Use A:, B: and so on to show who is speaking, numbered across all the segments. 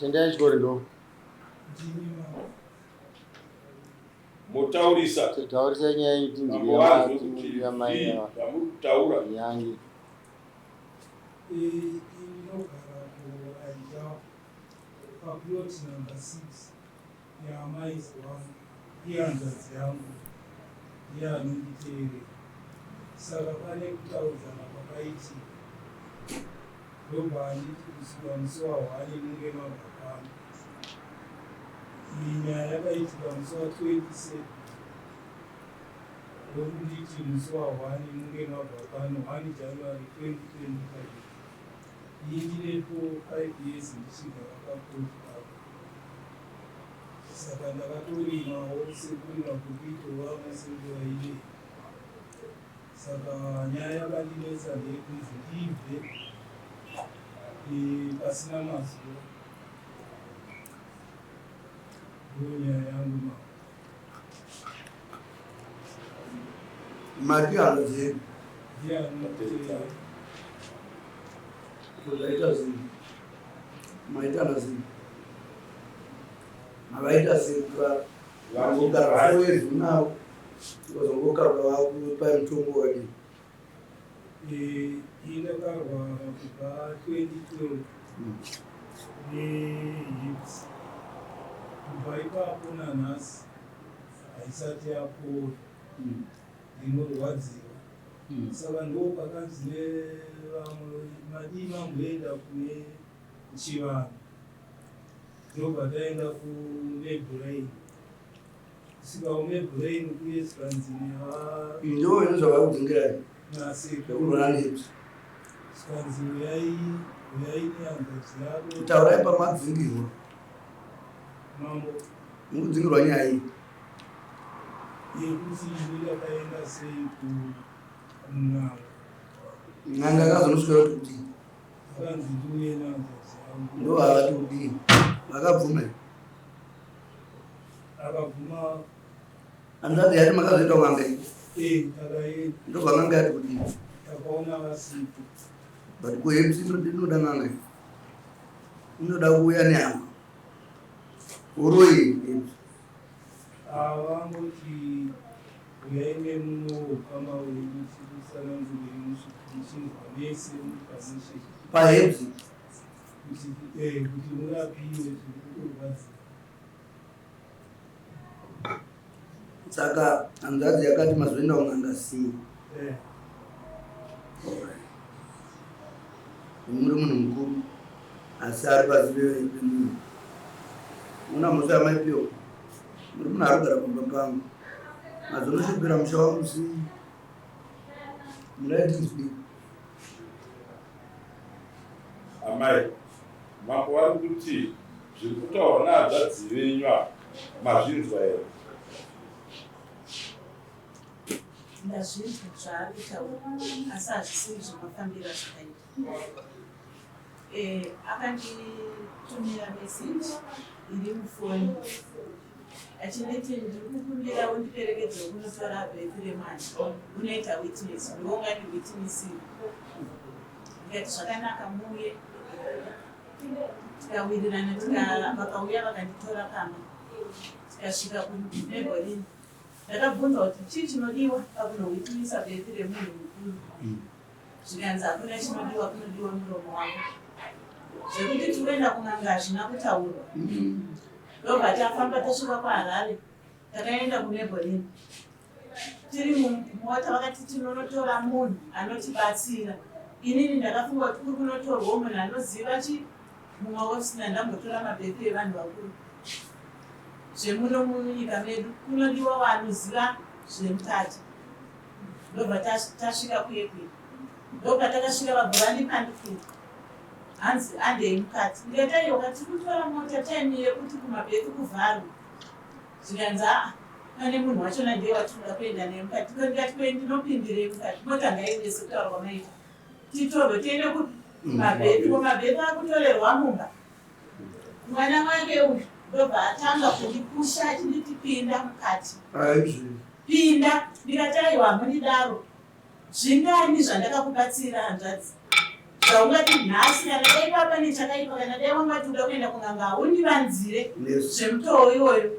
A: Tendai Chikore ndo.
B: Motaurisa.
A: Taurisa nyaya yenyu tinzwe
B: Mambo vanzwe kuti
A: yamai
B: zvii
A: ava.
B: zvamuri kutaura.
A: Nyange.
C: Inogara kuAija paplot number 6 yaamai wangu ihanzvadzi yangu ndiye anonditeerera saka pane kutaudzana kwakaitika ndobva anditi kusvika musi wahwani munge mabva pano iyi nyaya yakaitika musi wa 27 ndokunditi musi wa1 munge mabva pano 1 January 2025 iyi ndine 4 5 years ndichigara paplot apo saka ndakatorimawo sekurima kuri kuitova senguva inei saka nyaya yakandinetsa ndeyekunzi ndibve pasina mazuva ndo nyaya yangu ma
D: Mati hanzvadzi yedu.
C: Ndiye anotera.
D: Zvaita sei? Maitana sei? Mavaita sei vangogara four years unavo vazongokarwa vakupa mutongo wadii?
C: Ini ndakarwara kubva 2012 nehips kubva ipapo nanhasi haisati yapora ndinorwadziwa saka ndo pakanzi nevamwe madii mamboenda kune chivanhu ndobva taenda kumebrain kusvika kumebrain kuye zvikanzi neva
D: Ndo zvavakudzingirai
C: nasekuru
D: zvekurwara nehips.
C: zvikanzi uyai uyai nehanzvadzi yako
D: Taurai pamadzingirwa.
C: Mambo.
D: Mukudzingirwa nyaya iyi.
C: Yekuti ini ndakaenda sei kun'anga.
D: N'anga akazonosvika kuti kudii?
C: Akanzi ndiuye nehanzvadzi yangu.
D: Ndo havati kudii? Vakabvuma here?
C: Akabvuma.
D: Hanzvadzi yati makazoenda kun'anga iyi?
C: Eh, takaenda.
D: Ndobva n'anga yati kudii?
C: Takaona vasipo.
D: But kuhips inoda n'anga iyi. Inoda kuuya nehama. Uroyi hips.
C: Avangoti uyai nemuno ukama wenyu tikusanangurei muchinzwa mese muri pamwe chete.
D: Pahips.
C: Kuti eh, kuti murapiwe zviri kukurwadzira.
D: Saka hanzvadzi yakati mazoenda kun'anga sei?
C: Eh.
D: Alright. Muri munhu mukuru asi ari pasi pemunhu. Muna mhosva yamaipiwa. Muri munhu ari kugara pamba pangu. Mazonoshupira musha wangu sei? Muraiti
B: Amai, mambo vari kuti zviri kutaurwa nehanzvadzi venyu apa mazvinzwa here?
E: Ndazvinzwa zvaari kutaura asi hazvisiri zvemafambiro azvakaita. Eh, akanditumira message iri mufoni achinditi ndiri kukumbira undiperekedze kunotora birth remwana unoita witness ndiwe ungandiwitnessire ndikati zvakanaka muuye tikawirirana vakauya vakanditora pamba tikasvika kunebolini ndakabvunza kuti chii chinodiwa pakunowitnessa birth remunhu mukuru zvikanzi hakuna chinodiwa kunodiwa muromo wako zvekuti tikuenda kun'anga hazvina kutaurwa ndobva tafamba tasvika kuharare takaenda kunebolini tiri mumota vakati tinonotora munhu anotibatsira inini ndakafunga kuti kuri kunotorwa munhu anoziva chi mumaofisina ndambotora mabhepi evanhu vakuru zvemuno munyika medu kunodiwa vanoziva zvemukati ndobva tasvika kuye kuye ndobva takasvika vabva vandipandukira hanzi andei mukati ndikati aiwa tiri kutora mota time yekuti kumabhepi kuvharwe zvikanzi aa pane munhu wachona ndiye watinoda kuenda naye mukati ndikati kwe ndinopindirei mukati mota ngaiuye sekutaura kwamaita titorwe tiende kumabhepi kumabhepi akutorerwa mumba mwana wake uyu ndobva atanga kundipusha achinditi pinda mukati pinda ndikati aiwa hamundidaro zvingani zvandakakubatsira hanzvadzi Zvaungati nhasi kana dai papa nechakaipa kana dai wangati uda kuenda kun'anga haundivanzire zvemutoo iwoyo.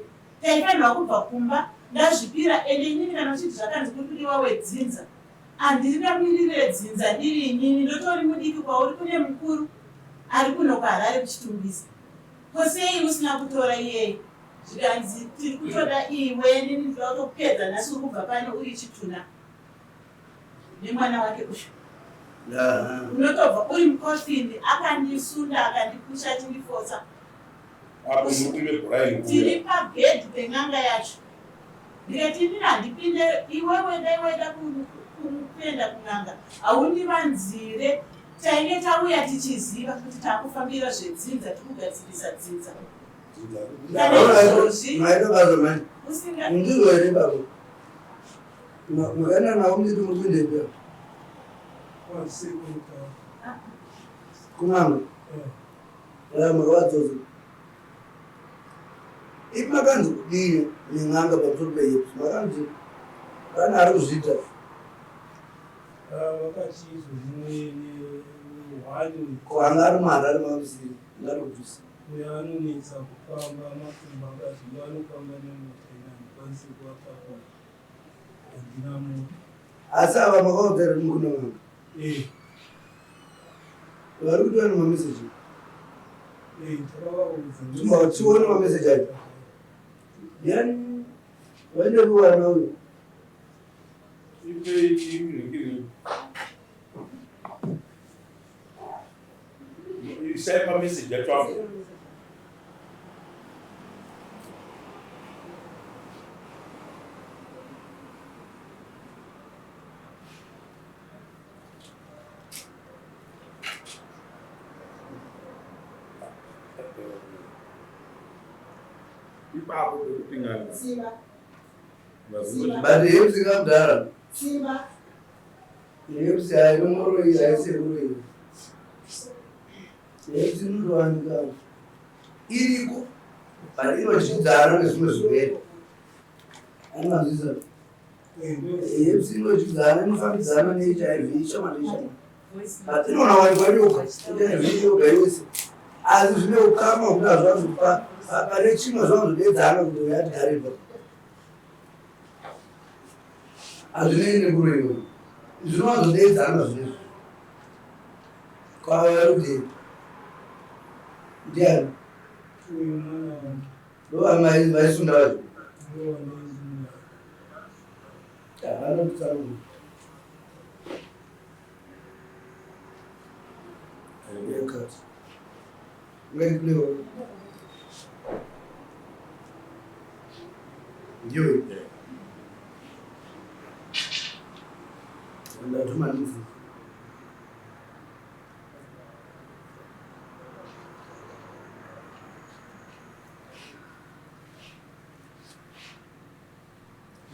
E: Taifanirwa kubva kumba ndazvipira ende inini kana uchiti zvakanzi kuri kudiwa wedzinza handina miririre dzinza ndiri inini ndotori mudiki kwauri kune mukuru ari kuno kuHarare kuChitungwiza. Ko sei usina kutora iyeye? Zvikanzi tiri kutoda iwe inini ndinoda kutokupedza nhasi uri kubva pano uri chitunha nemwana wake uyu. Unotobva uri mucoffin akandisunda akandipusha achindifotsa.
B: Apo muri kumbe
E: Tiri pagedhi pen'anga yacho. Ndikati inini handipinde iwewe dai waida kuenda kun'anga haundivanzire tainge tauya tichiziva kuti takufambira zvedzinza tikugadzirisa dzinza. Kana izvozvi
D: Maita basa mani.
E: usinga
D: Ndizvo here baba? Makaenda navo muchiti muri kuendepi apa?
C: Kwasekuru
D: Kun'anga. Aya makavadzosa. Ipi makanzi kudii nen'anga pamusoro pehips? Makanzi pane ari kuzviita.
C: Vakati izvozvi hwani
D: Ko anga ari muHarare mamusiri anga ari kudhuze.
C: Uyo anonetsa kufamba makumbo akazvimba anofamba nemota ini handikwanisi kuvatakura handina mota.
D: Asi ava makaudza here kuti muri kun'anga?
C: Eh.
D: Vari kuti vane mameseji.
C: Eh, takavaudza.
D: Tione mameseji acho. Yani vaende kuwana uyu.
B: Ipei imhingiri. Isai pameseji acho apo. Ipapo pekuti n'anga.
E: Simba.
D: But hips kamudhara.
E: Simba.
D: Hips hainongoroi haisekuroi. Hips inotowanika iriko but inodyidzana nezvimwe zvirwere. Anonzwisisa. Hips inodyidzana inofambidzana neHIV ishoma neishoma. But inonawanikwa yoga HIV yoga yose. Asi zvine ukama hwekuti hazviwanzopa pane chimwe zvavanzodedzana kuti uyu atigare pa. Hazvinei nekuroiwa. Zvinowanzodedzana zvinezvi. Kwava vari kuti ndiani?
C: Uyu mwana wangu.
D: Ndovamai vaisunda vacho.
C: Ndovandaisunda.
D: Havana kutsanangura. Haircut. Ngaikulewo. Ndiyo. Ndatuma ndizi.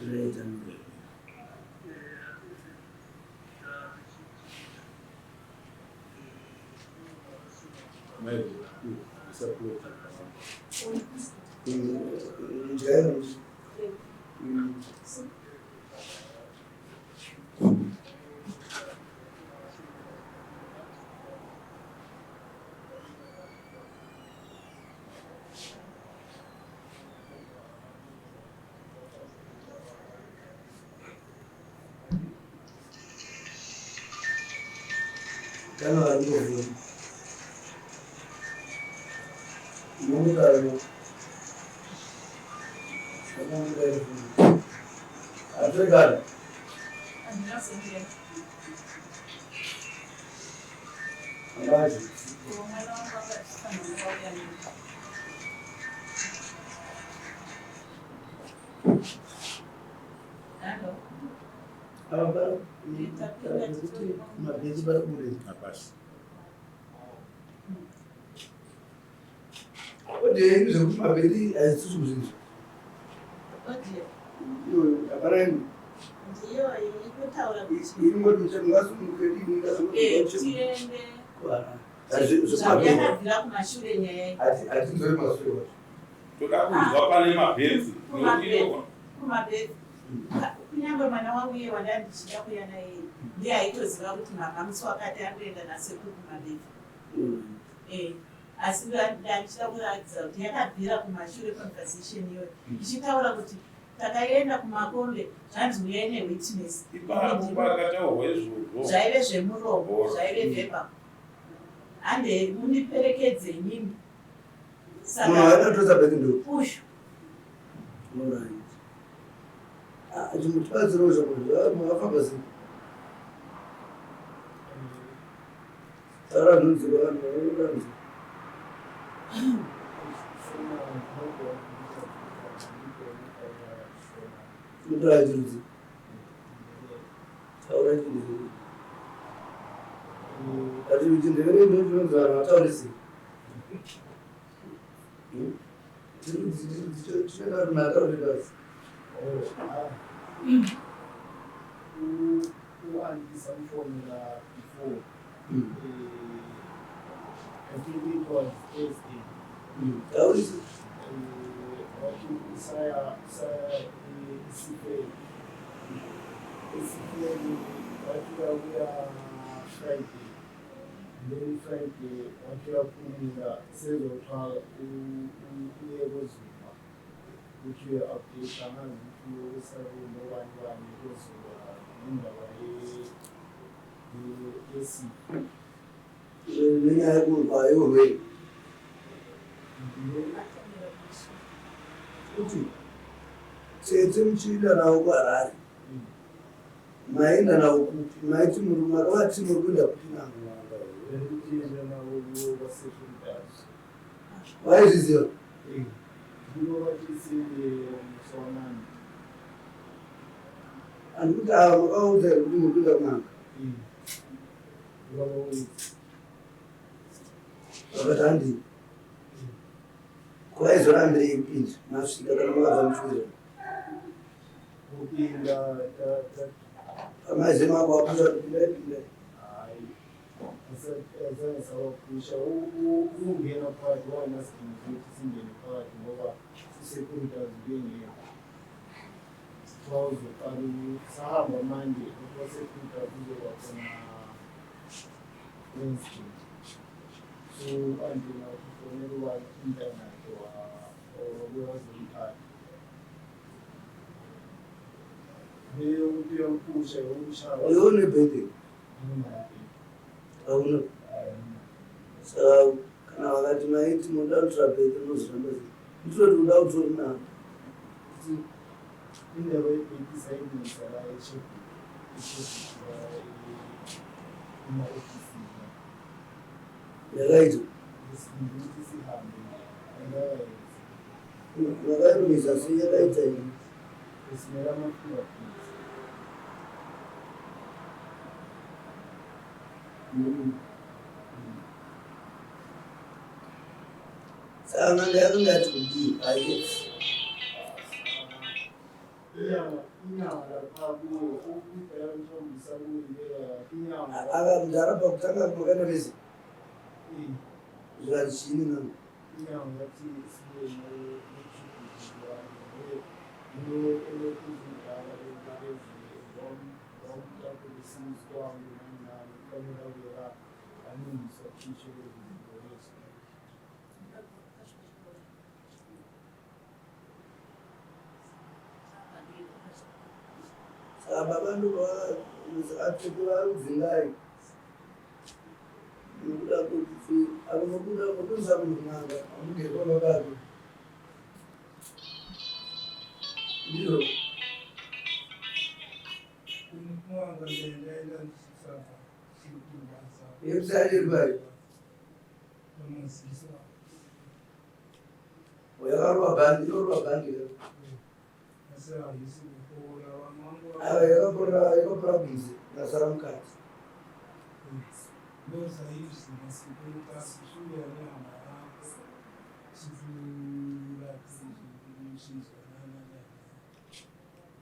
D: Right.
B: Mai, isaplot.
D: Njero. Kana vari kuvhura. Munogara. Atogara.
E: Handina sendera.
D: Ambaji.
E: Mwana wangu akati wauya neni. Hello.
D: Ava kuti mabhezi vari kure.
B: Hapasi.
D: Odei zvekuti mabheri haisisi kuzvinzwa.
E: Audio.
D: Iyoyo hapana imwe.
E: Ndiyo ikutaura kuti
D: Ingoti mungasununguke dini
E: eh, tiende
D: zvemabheri.
E: zvayakabvira kumashure nyaya iyi.
D: Hatinzoi masure wacho.
B: Toda kunzwa pane mabhenzi.
E: Kumabhenzi. Kunyange mwana wangu iye wandanga ndichida kuuya naye ndiye aitoziva kuti mama musi wakati andoenda nasekuru kumabefu. Asi ndandichida kuratidza kuti yakabvira kumashure conversation iyoyo ichitaura kuti takaenda kumakombe, zvanzi uyai newitness.
B: Ipapo pakataurwa izvozvo.
E: Zvaive zvemuromo, zvaive verbal, hande mundiperekedze inini.
D: Munhu
E: Saka
D: akatosa birth ndo
E: uyu.
D: Alright. Ah, chimutibatsirawo zvako, makafamba sei? Taura zvinonzwika, vanhu vanodanzwa. Unotaura chirudzi? Taura chindevere. Ati chindevere ndo chinonzi vanhu vataure sei? Chirudzi chirudzi chinoita kuti munhu ataure basi.
A: U-auntie samfonela before. I think it was Thursday.
D: Taurisi.
A: Wathi usaya esifeni. Esifeni wathi uyabuya Friday. Then Friday wathi uyaphumula, sezothiwa uye koZuma ukuthi uye-update, angazi ukuthi uyokusabuni obani bani koZuma ngendaba yesifo.
D: Nenyaya yeurwere. Kuti tsetse muchienda navo kuHarare, maenda navo kupi? Maiti muri makavati muri kuenda kupi navo?
A: Ndikuenda navo kwasekundazi.
D: Vaizviziva?
A: Kunovatisile musi waMonday.
D: Handikuti ava makaudza here kuti muri kuenda kun'anga?
A: Vavaudza.
D: Vakati handii. Kwaizorambirei kupinda masvika kana makabva muchiwirira?
A: Kupinda
D: Pamaize mako wapusha kuti pindai, pindai.
A: Hayi, azange sawaphusha. Ukungena phakathi kwanasidingo sokuthi singene phakathi ngoba i-security azibengekho. Kuthiwa uzoqala sahamba Monday, kuthiwa security uzoba khona Wednesday. So u-auntie wafonela ubani, umntanakhe wabuya wazomthatha. Leyo ukuthi uyamphusha yokushaya.
D: Iwe une birthday? Hauna? Saka kana vakati maiti munoda kutora birthday, unozviramba sei? Nditoti uda kutori navo.
A: Indaba yebheki sayilungisa la eChebhiki la ema-ofisini.
D: Yakaita?
A: Ukuthi sihambe angakayenzi.
D: Makairumisa sei? Yakaita ini?
A: Esimele ama-fingerprints.
D: Saka n'anga yakanga yati kudii aieti?
A: Inyanga lapha kuyo ukubheka mhlawumbe kuyibeka inyanga.
D: Aka mudhara pakutanga makaenda mese zvikanzi chiini n'anga?
A: Inyanga yathi sibe ne-cubic wamtakulisikwami nani nani, kufanele abuye la alungiswe, akhishwe lezi zinto lezi.
D: Saka baba atete varikudzingai nekuda kwekuti apo nokuda nokuisa munhu kun'anga amugerwa vakati ndizvo.
C: Kun'anga ndaenda ndichisabva chiri kurwadza.
D: Yekuti pai?
C: Pamaziso.
D: Yakarova bhandi, inorova bhandi ka.
C: Asi haisi kupora, vamwe vangu.
D: Ava yakapora, yakapora kunze, nasara mukati.
C: Ndozaizvi masekuru, kasi shuya nehama yako chikuratizvinzwa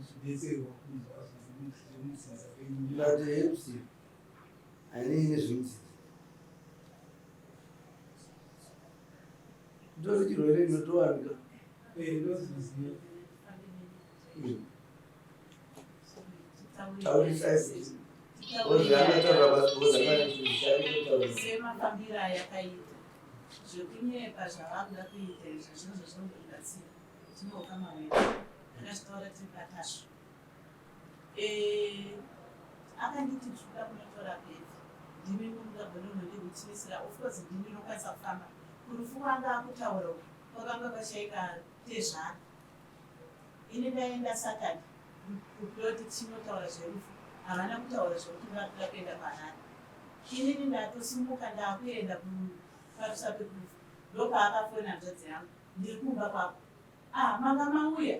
C: zvidetserwa kunzwa zvemudzinza renyu.
D: Ndati hepsi hainei nezvemudzidzi, itori chirwere inotowanika.
C: Ndozviziva.
E: Semafambiro ayakaita zvekunyepa zvavakuda kuita izvo zvinhu zvazvinongotibatsira tinoukama hwedu takazvitaura tiri patasvo. Eh, akanditi ndikuda kunotora bhedhi ndimi mungagone unondihutimisira of course ndini ndinokwanisa kufamba kurufu kwanga akutaura uku kwakanga kwashaika tezvara ini ndaenda Saturday kuplot tichinotaura zverufu havana kutaura zvekuti vakuda kuenda kuHarare inini ndatosimuka ndakuenda parusape kurufu ndopaakafona hanzvadzi yangu ndiri kumba kwako ah manga mauya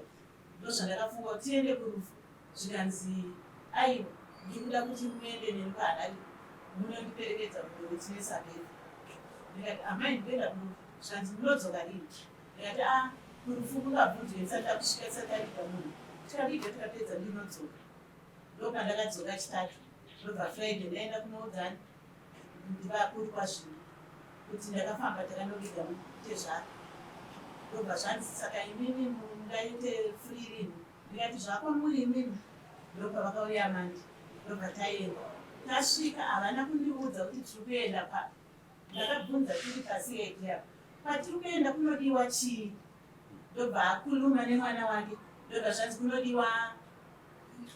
E: ndozvandakafunga kuti tiende kurufu zvikanzi aiwa ndikuda kuti muende neni kuHarare munondiperekedza munowitnessa birth ndikati amai ndikuenda kurufu zvikanzi munodzoka rini ndikati a ah, kurufu kungabvunzwe ndisati takusvika tisati taviga munhu tikaviga tikapedza ndinodzoka ndopandakadzoka chitatu ndobva Friday ndaenda kunoudzani ndivakuru kwazvino kuti ndakafamba takanoviga tezvara ndobva zvanzi saka imimi mungaite free rini ndikati zvako muri imimi ndobva vakauya manje ndobva taenda tasvika havana kundiudza kuti tiri kuenda pa ndakabvunza tiri pasi apa kwatiri kuenda kunodiwa chii ndobva akuluma nemwana wake ndobva zvanzi kunodiwa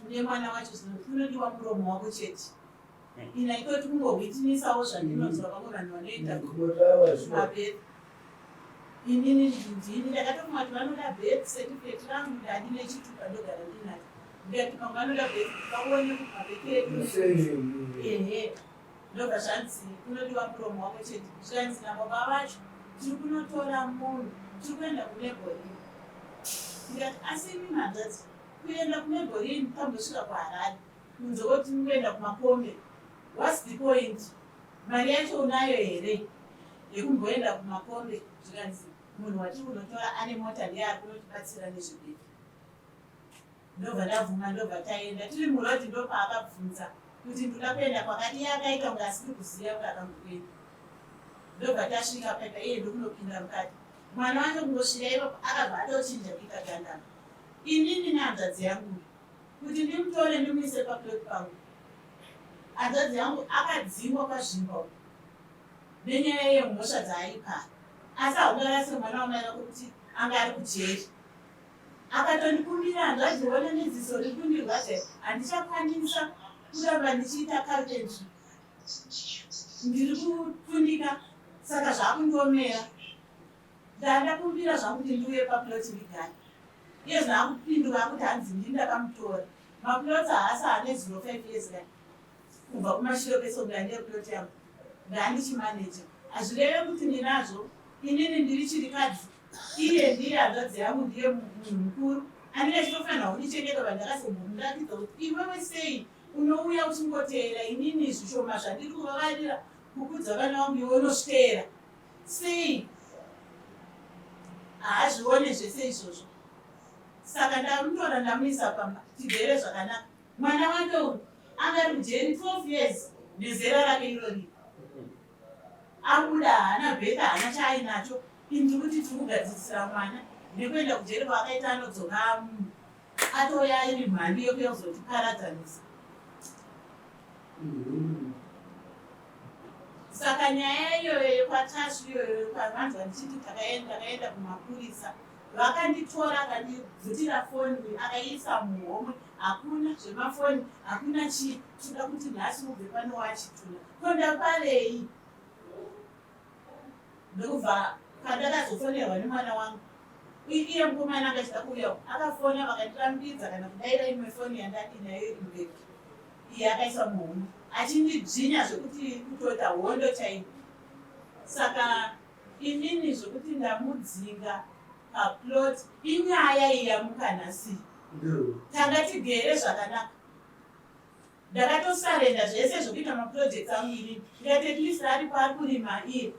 E: nemwana wacho kunodiwa muromo wako chete ina ikoti kungowitnessawo zvandinonzwa vamwe vanhu vanoita mabirth inini ndini ndakatofunga kuti vanoda birth certificate rangu ndadi nechitupa ndogara ndinacho ndikati pamwe vanoda birth vaone kuti mabirth edu ehe ndobva zvanzi kunodiwa muromo wako chete zvikanzi nababa vacho tiri kunotora munhu tiri kuenda kuMabelreign ndikati asi imi hanzvadzi kuenda kuMabelreign tambosvika kuHarare kunze kwekuti mukuenda kumakombe what's the point mari yacho unayo here yekumboenda kumakombe zvikanzi munhu watiri kunotora ane mota ndiye ari kunotibatsira nezvebirth ndobva ndabvuma ndobva taenda tiri murodhi ndopaakabvunza kuti ndoda kuenda kwakati iye akaita kunge asiri kuziva kuti akambokuenda ndobva tasvika paipa iye ndokunopinda mukati mwana wacho kungosvika ipapo akabva atochinja kuita gandama inini nehanzvadzi yangu kuti ndimutore ndimuise paplot pangu hanzvadzi yangu akadzingwa kwazvimba uku nenyaya yemhosva dzaaipara asi haungarase mwana wamai vako kuti anga ari kujeri akatondikumbira hanzvadzi one neziso riri kundirwadza handichakwanisa kuramba ndichiita carpentry ndiri kukundika saka zvakundiomera ndandakumbira zvangu kuti ndiuye paplot ndigare iye zvino akupinduka akuti hanzi ndini ndakamutora maplots haasi ane 05 years kai kubva kumashure kwese ndandine plot yangu ndandichimaneja hazvireve kuti ndinazvo inini ndiri chirikadzi iye ndiye hanzvadzi yangu ndiye munhu mukuru anenge achitofanira kundichengeta vandakazombomuratidza kuti iwewe sei unouya uchingoteera inini zvishoma zvandiri kuvavarira kukudza vana vangu iwe unosviteera sei haazvione zvese izvozvo saka ndamutora ndamuisa pamba tigere zvakanaka mwana wake uyu anga ari kujeri 12 years nezera rake irori abuda haana birth haana chaainacho ini kuti tiri kugadzisira mwana nekuenda kujeri kwaakaita anodzoka munhu atouya iri mhandu yekuya kuzotiparadzanisa saka nyaya iyoyo yekwaTasvu iyoyo kwavanzwa ndichiti takaenda takaenda kumapurisa vakanditora akandibvutira foni akaiisa muhomwe hakuna zvemafoni hakuna chii toda kuti nhasi ubve pano wachituna kondaparei ndokubva pandakazofonerwa nemwana wangu iye mukomana anga achida kuuya akafona vakandirambidza kana kudaira imwe foni yandadi nayo iri mubhegi iye akaisa muhomwe achindidzvinya zvekuti kutoita hondo chaiyo saka inini zvokuti ndamudzinga paplot inyaya iyamuka nhasi tanga tigere zvakanaka ndakatosarenda zvese zvokuita maprojects angu inini ndikati at least aripo ari kurima iye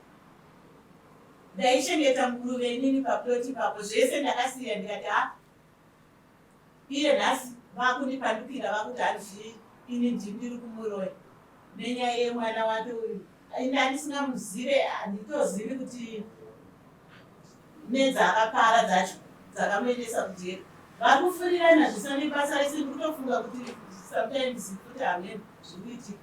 E: ndaichengeta nguruve inini paplot ipapo zvese ndakasiya ndikati ha iye nhasi vakundipandukira vakuti hanzi ini ndiri kumuroya nenyaya yemwana wake uyu ini handisingamuzive handitozivi kuti nedzaakapara dzacho dzakamuendesa kujeri vari kufurirana zvisina nebasa rese ndikutofunga kuti Sometimes futi hameno zviri kuitika.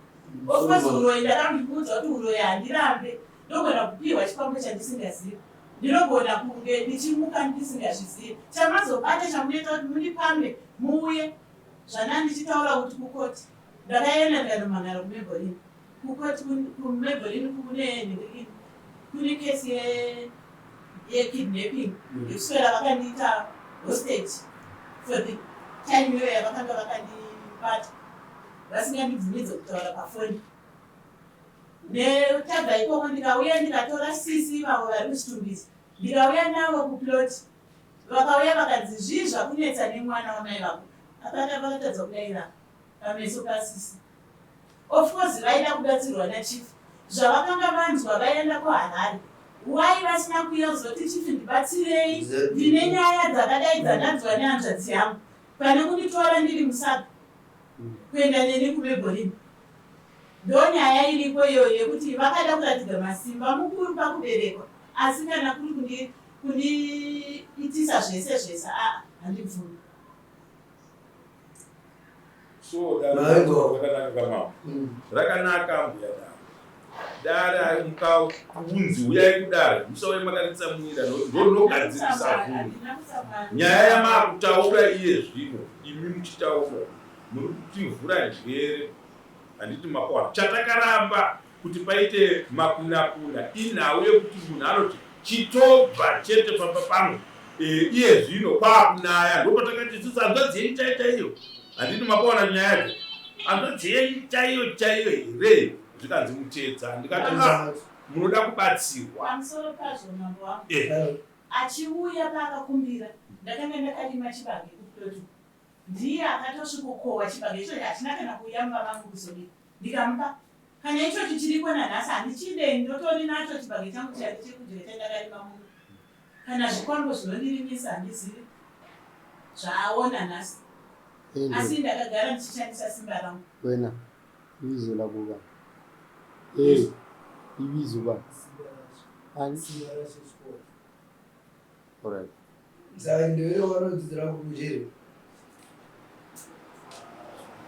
E: Of course uroyi ndakamuudza kuti uroyi handirambe, ndogona kupiwa chikwambo chandisingazivi, ndinogona kunge ndichimuka ndisingazvizivi. Chamazobata chamunoita kuti mundipambe muuye zvana ndichitaura kuti kukoti ndakaenda ndikanomhan'ara kuMaybelline. Kukoti kuMaybelline kune kune kesi yekidnapping yekuswera vakandiita hostage for the time iyoyo yavakanga vakandibata vasingandibvumidze kutaura pafoni. Netabva ikoko ndikauya ndikatora sisi ivavo vari kuChitumbisa, ndikauya navo kuplot. Vakauya vakanzi zvii zvakunetsa nemwana wamai vako? Apana vakatadza kudaira pameso pasisi. Of course vaida kubatsirwa nachief zvavakanga vanzwa vaenda kuHarare. Why vasina kuuya kuzoti chief ndibatsirei ndine nyaya dzakadai dzandanzwa nehanzvadzi yangu pane kunditora ndiri musaga kuenda neni kuMebolini. Ndonyaya iriko iyoyo yekuti vakada kuratidza masimba mukuru pakuberekwa asi kana kuri kundiitisa zvese zvese aa handibvumi.
B: So dare rakanaka kamambo. Rakanaka mbuya dare. Dare mukaunzi huyai kudare musauye makatitsamwira ndonogadzirisa zvinhu. Nyaya yamakutaura iye zvino imi muchitaura muri kutivhura njere handiti mapaona chatakaramba kuti paite makunakuna inhau yekuti munhu anoti chitobva chete pamba pangu e, iye zvino kwakunaya ndopatakati isusu hanzvadzi yenyu chaiyo chaiyo handiti mapaona nyaya yacho hanzvadzi yenyu chaiyo chaiyo here zvikanzi mutedza ndikati ah, munoda kubatsirwa
E: pamusoro pazvo mambo wangu eh. Achiuya paakakumbira ndakanga ndakarima chibage kuplot ndiye akatosvikokohwa chibage ichocho hachina kana kuuya mumba mangu kuzobika ndikamupa kana ichochi chiriko nanhasi handichide ndotori nacho chibage changu chaicho chekudya chandakarima muno kana zvikwambo zvinondirimisa handizivi zvaaona nhasi asi ndakagara ndichishandisa simba rangu.
A: Wena ibizo lako ubani? Hey, ibizo ubani? Ani? Alright.
D: Saka ndewere wanodzidzira kujeri.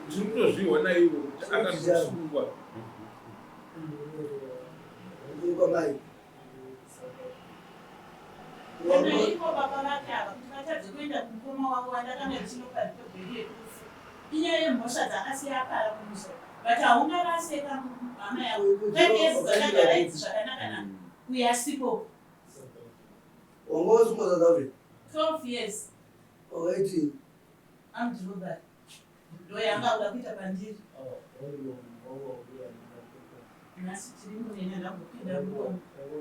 B: Tiri kutozviona iwo kuti akatosungwa.
D: Kwamai.
E: Kana ivo baba vake ava kuti vatadze kuenda kumukoma wavo wandakanga ndichinopa bheri yekurufu inyaya yemhosva dzaakasiya apara kumusha but haungaraseka hama yako 5 years dzakagara idzi zvakanaka na uyo asipo.
D: Wanga wasungwa South Africa?
E: 12 years.
D: Wakaiti?
E: Armed robbery ndo yanga kuda kuita pandiri. Nhasi tiri munene ndambopinda muromo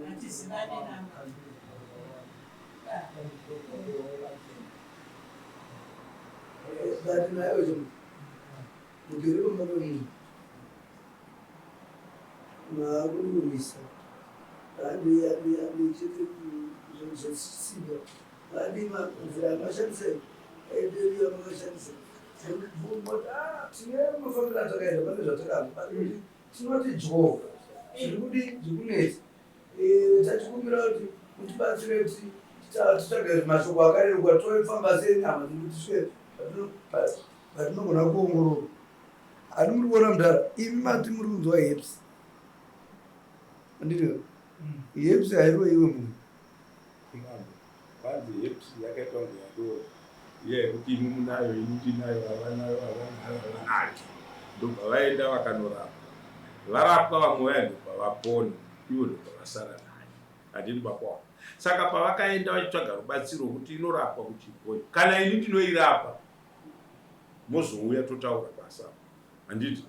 E: hatizivane navo.
D: But nayo mugere pamba pemunhu maakurwisa adi chete zvesimba adi nzira yamashandisa edu yamakashandisa tine mafambiro atakaita pane zvatakamba tinoti dyo zviri kudi zviri kunetsa tachikumbira kuti mutibatsire kuti titsvage mashoko akareruka toifamba sei nyama dzekuti tisvike patinogona kuongorora. Handi muri kuona mudhara imi mati muri kunzwa herpes anditi herpes hairoiwe munhu.
B: Kwanzi herpes yakaitwa kunge yadoro iya yekuti imi munayo ini ndinayo avanayo avanayo avanayo ndobva vaenda vakanorapwa varapwa vamwe vaya ndobva vapona ivo ndobva vasara nayo handini baba saka pavakaenda vachitsvaga rubatsiro kuti inorapwa kuchibhoyi kana ini ndinoirapa mozouya totaura basa handiti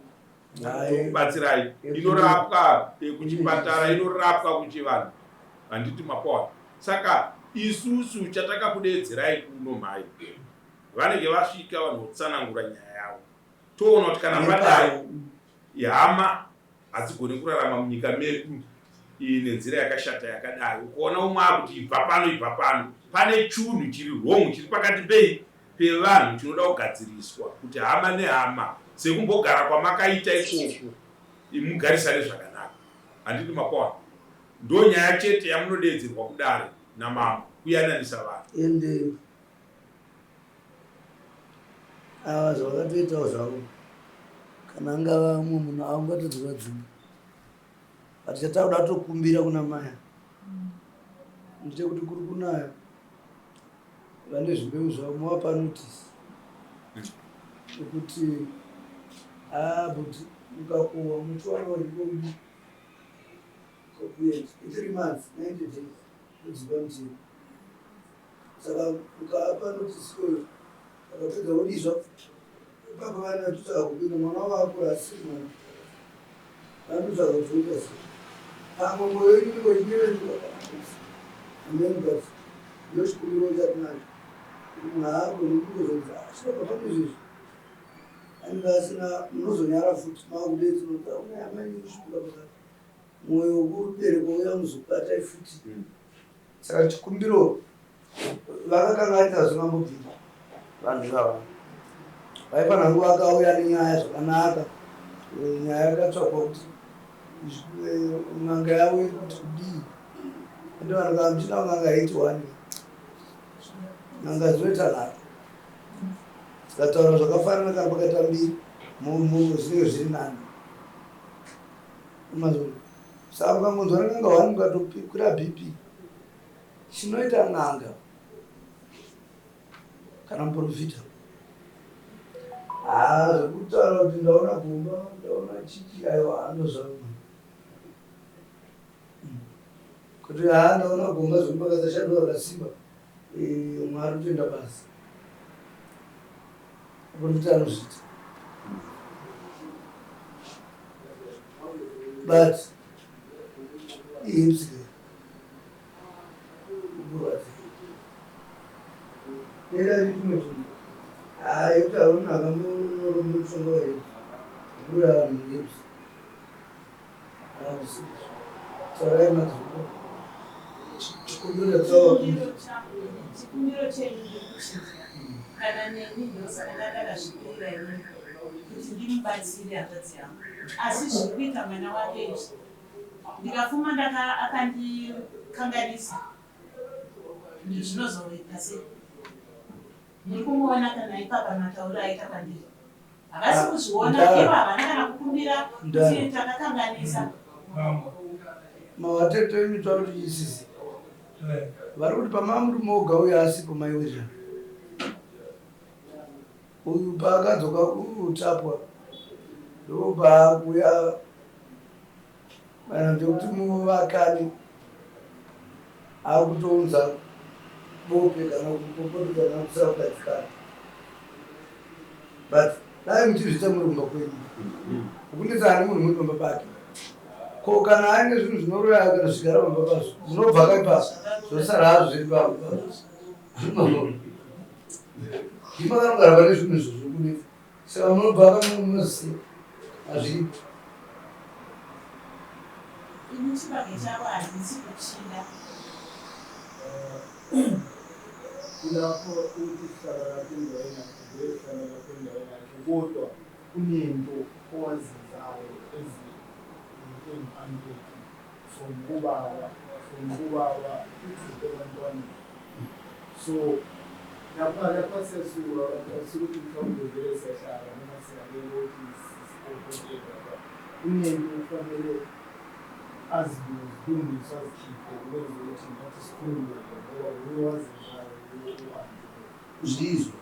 B: tokubatsirai inorapwa kuchipatara inorapwa kuchivanhu handiti mapaona saka isusu chatakakudeedzerai kuno mhai vanenge vasvika vanotsanangura nyaya yavo toona kuti kana padai hama hadzigoni kurarama munyika medu iyi nenzira yakashata yakadai ukaona umwe akuti ibva pano ibva pano pane chunhu chiri wrong chiri pakati pei pevanhu chinoda kugadziriswa kuti hama nehama sekumbogara kwamakaita ikoko mugarisane zvakanaka handiti makwana ndo nyaya chete yamunodeedzerwa kudare namambo kuyananisa vanhu.
D: Ende ava zvavakatoitawo zvavo. Kana angava umwe munhu aungatodzi vadzinga. But chatakuda kutokumbira kuna maya ndechekuti kuri kunaya vane zvimbeu zvavo muvapa notice yekuti haa but mukakohwa muchiwana uripo kudi kokuenda 3 months 90 days kudzipa mutemo. Saka mukavapa notice iyoyo vakapedza kudizva ipapo vana vachitsvaga kupinda mwana wavo akura asiri mwana vanotsvaga kuti voita sei pamwe moyo wenyu unenge uchinyevenuka amen but ndochikumbiro chatinacho kuti munhu haagoni kungozonzi chinobva pane izvezvi anenge asina munozonyara futi makudetsi unoti une hama yenyu kusvika pakati mwoyo wekuberekwa uya unozokubatai futi. Saka chikumbiro vakakanganisa zvingambobvira vanhu ivava vaifanira kunge vakauya nenyaya zvakanaka. Nyaya yakatsvakwa kuti n'anga yavo iri kuti kudii. Ende vanhu kana muchida n'anga haiti wani n'anga dzinoita nharo dzikataura zvakafanana kana pakaita mbiri zvinenge zviri nani. Mazona saka mukangonzwa n'anga wani mukatokwira BP. Chinoita n'anga kana muprofita haa zvekutaura kuti ndaona gomba ndaona chichi aiwa andozvauma kuti haa ndaona gomba zvekuti pakasashandwa rakasimba Mwari kutoenda basa. Muprofita anozviita but ihips nera chimwe chinhu haa yekuti hauna akamborombe mushonga wahips kuuraya vanhu nehips taurai madzimbo chikumbiro
E: chikumbiro chenyu ndikuchinzwa kana neni ndosaka ndandakazvipira inini kuti ndimubatsire hanzvadzi yangu asi zviri kuita mwana wake izvi ndikafuma ndaka akandikanganisa zvinozoita sei muri kumuona kana ipapa matauro aita kwandiri havasi kuzviona ivo havana kana kukumbira kuti takakanganisa.
D: Mavatete enyu tauri kuti isisi vari kuti pamamuri moga uyo asipo maiwirirana uyu paakadzoka kutapwa ndopaakuya kana kuti muvakani akutounza bope kana kupopotedzana kana kusara kugadzikana but dai muchizviita muri kumba kwenyu ukunetsana nemunhu muri pamba pake ko kana aine zvinhu zvinoroya kana zvigara pamba pazvo munobva kaipa zvosara hazvo zviri pamba pazvo ndimakanogara pane zvinhu izvo zviri kunetsa Saka munobva kamunoziva hazvipo.
E: Ini chibage chavo handisi kuchida.
A: Kulapho uthi sihlala lapha endaweni yakhe, vele sihlala lapha endaweni yakhe kodwa kunento owazenzayo ezingu-unhealthy from kubaba from kubaba to ebantwaneni. So lapha lapha siyasuka asukuthi mhlawumbe vele siyahlala noma siyabeka ukuthi sikomfotela lapha kunento okufanele azilungise azikhiphe ukwenza ukuthi nathi sikhululeke ngoba uye wazenzayo u-anti.
D: Zvizvo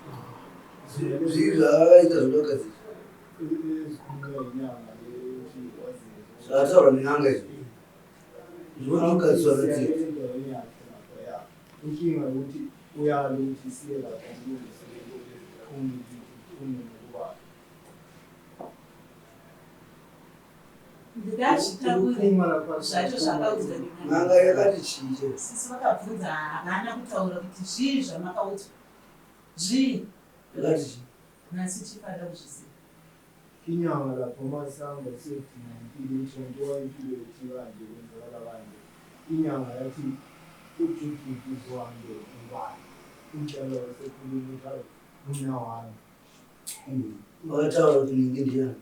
D: zvizvo akaita zvinogadzirisa
A: ezikhulunywa yinyanga le ukuthi wazenza
D: zvataurwa nen'anga izvo zvinoona kugadziswa netsika.
A: Endaweni yakhe lapha ya inkinga yokuthi uyala ukuthi siye lapha kulungise lento iphume iphume nokubala.
E: Ndingazvitaure
A: Ukuphuma lapha
E: zvacho zvakaudzwa nen'anga.
D: N'anga yakati chii chete?
E: Sisi vakabvunza havana kutaura kuti zvii zvamakaudzwa zvii
D: Yakati chii?
E: nhasi chifada kuzviziva.
A: Inyanga lapho masihamba siyodinga impilo ukuthi kanti why impilo yethu kanje kwenzakala kanje inyanga yathi uJudith Zwane ngubani umdala wasekhuluma ukuthi hayi ngumna wami.
D: Vakataura kuti ningi ndiyani?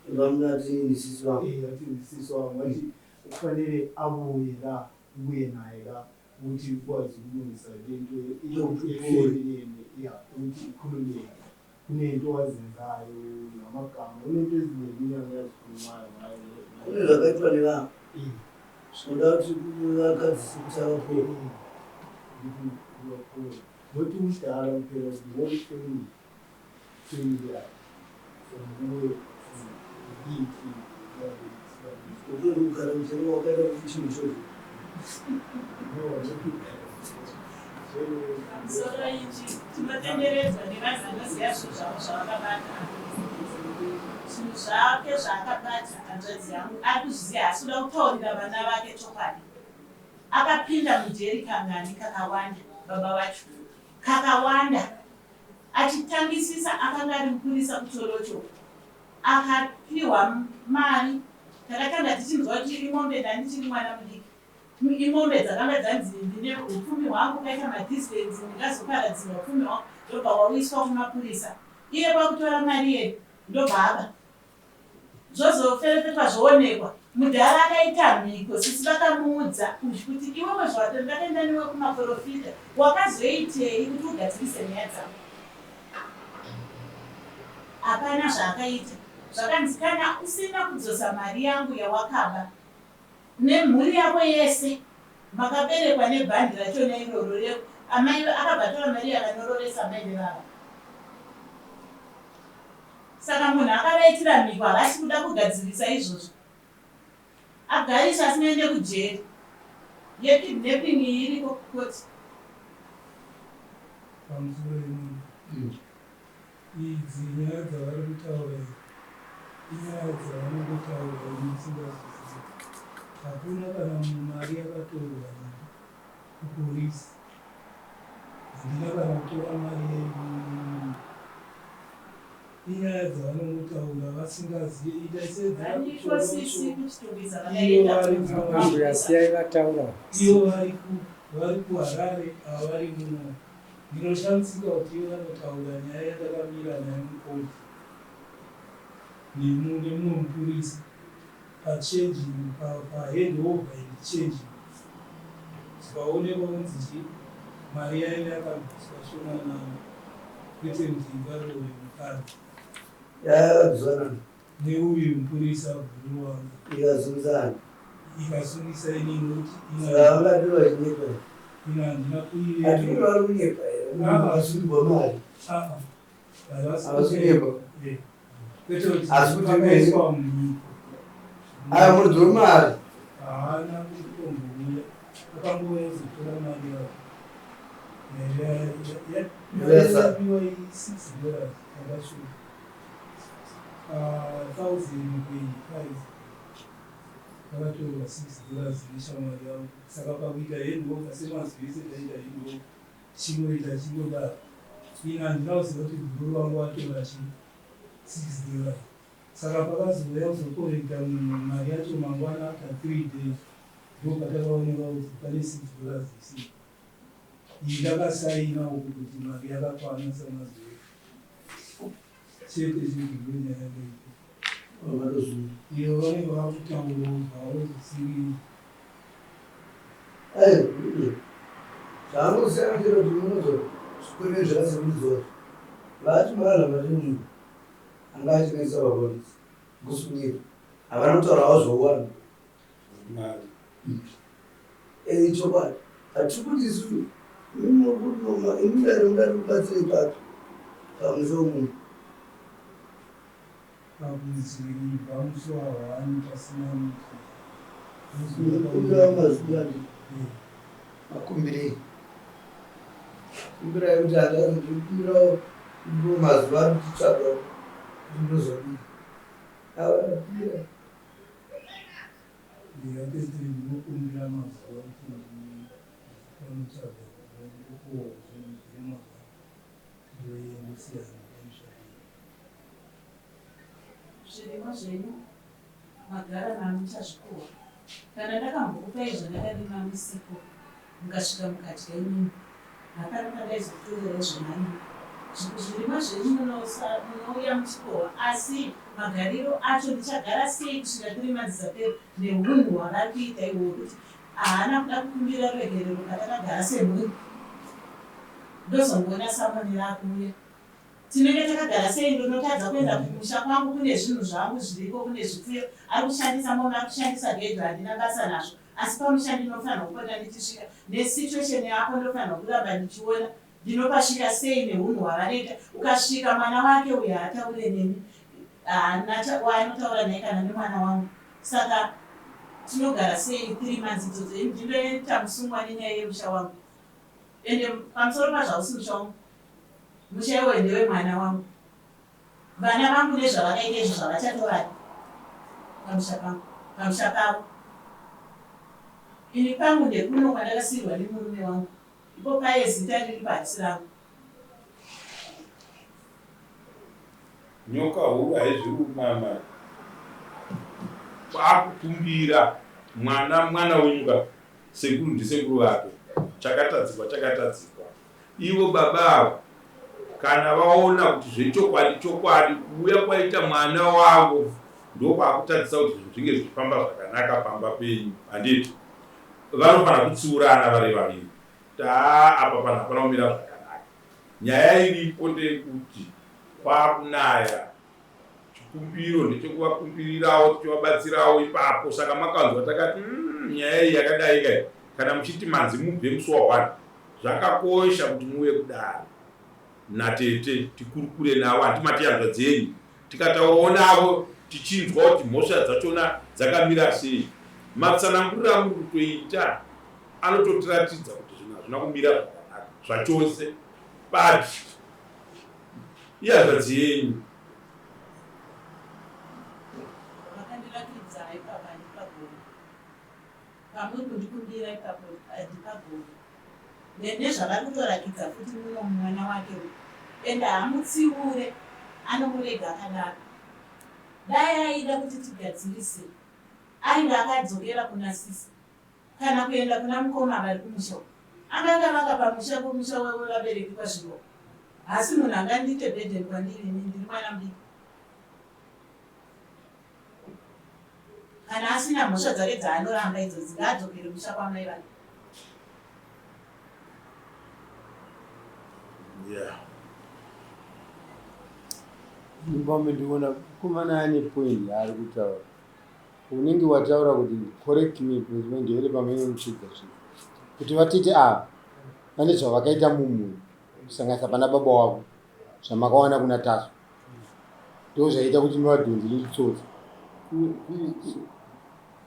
D: Vamungati ndisisi vangu.
A: Eh yathi ndisisi wami wathi kufanele abuye la ubuye naye la ukuthi ukwazi ukulungisa lento
D: Yokuthi
A: efemeleni ya ukuthi ukhululeke. Kunento wazenzayo namagama, kunento eziningi inyanga yazikhulumayo ngayo.
D: Kune zvakaitwa nevanhu zvinoda kuti vakadzise kuti avapore.
A: Ukuthi not umdala kuphela, the whole family, family yakhe from kuwe to kithi.
D: Utori kugara musoro wakaita kuti chinhu ichocho.
A: No, not
E: Pamusoro ichi tinotenderedzwa nevanhu vanoziva zvinhu zvavo zvavakabata. Zvinhu zvake zvaakabata, hanzvadzi yangu ari kuzviziva, asi kuda kutaurira vana vake chokwadi. Akapinda mujeri kangani? Kakawanda. Baba vacho kakawanda achitangisisa akanga ari mupurisa kuTsholotsho. Akapiwa mari, takatanga tichinzwa kuti imombe. Ndandichiri mwana mudiki. Imombe dzakanga dzanzi ndine upfumi hwangu, ukaita madistance ndingazoparadzirwa upfumi hwangu. Ndobva wauyiswa kumapurisa, iye kwakutora mari yedu, ndobva aba. Zvozoferefetwa, zvoonekwa mudhara akaita mhiko. Sisi vakamuudza kuti, "Iwewe zvato ndakaenda newe kumaprofita, wakazoitei kuti ugadzirise nyaya dzako?" Hapana zvaakaita. Zvakanzi, "Kana usina kudzosa mari yangu yawakaba nemhuri yako yese makaberekwa nebhandi rachona iroro." Amai akabva atora mari yakanororesa amai vevava. Saka munhu akavaitira mhiko, havasi kuda kugadzirisa izvozvo. Agarisa asingaende kujeri yekidnapping iyi iriko kukoti.
C: Pamusoro yemunhu, idzi nyaya dzavari kutaura idzi inyaya dzavanongotaura musingazizivi. Hakuna kana mari yakatorwa kupolisi. Handina kana kutora mari yemunhu. Inyaya dzavanongotaura vasingazivi. Ita
E: Vaniko sisi kuchitungwiza.
C: Iyo
E: vakaenda
C: vari
F: Ambuya, siyai vataura.
C: Ivo vari kuHarare, ava vari muno. Ndinoshamisika kuti ivo vanotaura nyaya yandakamira nayo mukoti nemumwe mupurisa pachanging, pahandover and changing, zvikaonekwa kunzi chi mari yaiva yakabviswa shomanana, kwete kuti ingarove mukadzi.
D: Yakabviswa.
C: Neuyu mupurisa guru wangu.
D: Ikazunzana.
C: Ikasungisa inini nokuti
D: Saka vangati vachinyepa?
C: Ina handina.
D: Hatiri vari kunyepa here? Vasungirwa mari. Havasi kunyepa.
C: Kwete kuti
D: Asi kuti
C: pakaiswa munyika.
D: Aya muridzi wemari.
C: Haana kutombouya, akangouya kuzotora mari yavo.
D: Yes, sir.
C: Yapiwa $6 yakashuka 1025, vakatorwa $6 neshamwari yangu. Saka pakuita handover, semazuva ese taita handover, chingoita chingodaro. Ini handina kuziva kuti bhuru vangu vatora chi $6. Saka pakazouya kuzokorekta munhu mari yacho mangwana, after 3 days, ndo patakaoneka kuti pane $6 isipo. Iyi ndakasaina uku kuti mari yakakwana samazuva chete chete. Ndonyaya yakaita.
D: Vakatozunga.
C: Iyo vanenge vakutaurawo zvavo zvisiri.
D: Ayo, zvaangosiyana chero kuti unozo zvikwenenzvera semuridzi wacho. Vati marara matinyu anga achinetsa vapolisi kusungirwa, havana kutaurawo zvouwanda.
B: Mari.
D: Chokwadi hatiri kuti isusu imudare mudare kubatsira ipapo pamusoro munhu.
C: Pakunziribva musi wa1 pasina muti.
D: Mukumbira mazuva andi makumbirei, kumbirai kuti handazondikumbirawo mazuva ndichitsvaga kuti ndozodii. Awa kumbira.
C: Ndingatete ndinokumbira mazuva kuti ndinotsvaga, ndopuwa zvinhu zvemazuva, ndoendosiyana nemishayi.
E: Zvirimwa zvenyu magara namuchazvikohwa. Kana ndakambokupai zvandakarima musipo, mukasvika mukadya imimi, hapana pandaizokutorerai zvemarima. Zvirimwa zvenyu munouya muchikohwa, asi magariro acho ndichagara sei kusvika tiri madzisaperi neunhu hwavari kuita ihwo hwekuti haana kuda kukumbira ruregerero patakagara semhuri? Ndozongoona samoni rakuuya. Tinenge takagara sei ndinotadza kuenda kumusha kwangu kune zvinhu zvangu zviriko kune zvipfuyo ari kushandisa mombe ari kushandisa gedho handina basa nazvo asi pamusha ndinofanirwa kupota ndichisvika nesituation yako ndofanirwa kuramba ndichiona ndinopasvika sei nehunhu hwavanoita ukasvika mwana wake uyo haataure neni haana waanotaura naye kana nemwana wangu saka tinogara sei three months idzodzo ini ndinoita musungwa nenyaya yemusha wangu ende pamusoro pazvo hausi musha wangu musha iwoyo ndewemwana wangu vana vangu nezvavakaita izvo zvavachatovadi pamusha pangu pamusha pavo ini pangu ndekuno kwandakasiirwa nemurume wangu ipo paye zita riri pasi rangu.
B: Nyoka huru haizvirumi amai. Kwakukumbira mwana mwana wenyu ka sekuru ndisekuru vake chakatadzikwa chakatadzikwa ivo baba ava kana vaona kuti zvechokwadi chokwadi kuuya kwaita mwana wavo ndokwakutadzisa kuti zvinhu zvinge zvichifamba zvakanaka pamba penyu handiti vanofanira kutsiurana vari vaviri kuti haa apa panhu hapana kumira zvakanaka. Nyaya iripo ndeyekuti kwakunaya chikumbiro ndechekuvakumbirirawo tichivabatsirawo ipapo. Saka makanzwa takati mm, nyaya iyi yakadai kai, kana muchiti manzi mubve musi wa one zvakakosha kuti muuye kudare natete tikurukure navo hanti mati hanzvadzi yenyu tikataurawo navo tichinzwa kuti mhosva dzachona dzakamira sei matsananguriro amuri kutoita anototiratidza kuti zvinhu hazvina kumira zvakanaka zvachose but ihanzvadzi yenyu
E: Vakandiratidza ipapa handipagoni pamuri kundikumbira ipapo handipagoni nezvavari kutorakidza futi muno mwana wake uyu ende haamutsiure anomurega akadaro dai aida kuti tigadzirise ainge akadzokera kuna sisi kana kuenda kuna mukoma vari kumusha uko anga akavaka pamusha kumusha wevabereki kwazvimbo hasi munhu angandiite burden kwandiri ini ndiri mwana mudiki Kana asina mhosva dzake dzaanoramba idzodzi ngaadzokere musha kwamai vake.
B: Yeah.
F: Mbambe ndikuona mukomana ane point yaari kutaura. Unenge wataura kuti correct me because ndevere pamwe muchidza zvinhu. Kuti vatete ava vane zvavakaita mumhuri kusanganisa pana baba wavo zvamakawana kuna Tasvu ndozvaita kuti muvadhonzi nechitsotsi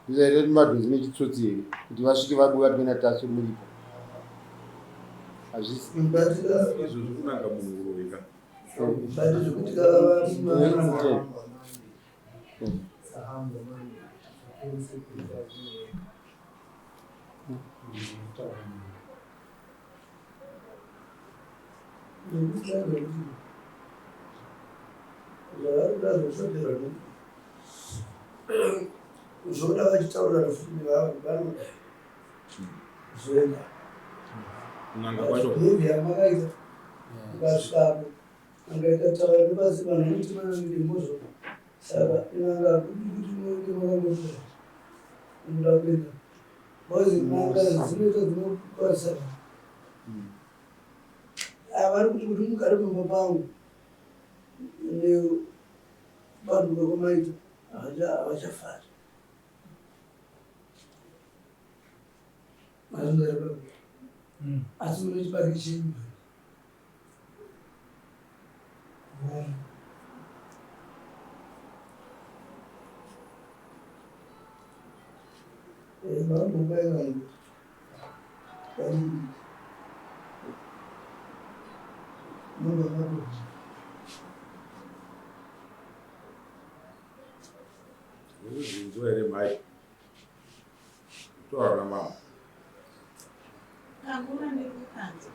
F: ndozvaita kuti muvadhonzi nechitsotsi here kuti vasvike vabatwe naTasvu muripo hazvisi
B: izvozvo kunanga munhu uroyi ka
D: Zvoda vachitaura futi vanoda zvoenda
B: N'anga kwacho
D: behavior yamakaita ukasvikapo n'anga ikataura nepasi vanhu vanoti vanenge mozvo saka n'anga hakudi kuti munge makangotora unoda kuenda because n'anga dzinoita dzinokwanisa Vari kuti kuti mugare pamba pangu nevanhu vakwamaita havachafari. Mazvinzwa here baba? Asi mune chibage chenyu manje. Hongu. Eh, vakambobaira vanhu.
B: Urikuzvinzwa here mhai? Kutaura namama.
E: Kanguva ndiri kukanzwa.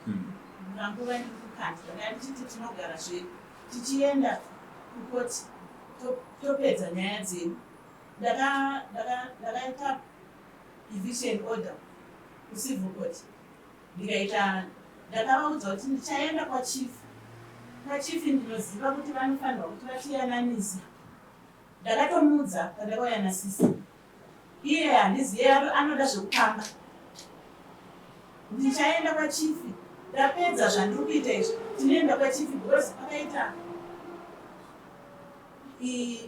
E: Kanguva ndiri kukanzwa. Ndanga ndichiti tinogara zvedu tichienda kukoti topedza nyaya dzedu. Ndakaita eviction order kucivil court ndikaita ndakavaudza kuti ndichaenda kwachief kwachief ndinoziva kuti vanofanirwa kuti vatiyananise ndakatomuudza pandakauya nasisi iye handizive anoda zvekupamba ndichaenda kwachief Ndapedza zvandiri kuita izvi, tinoenda kwachief because pakaita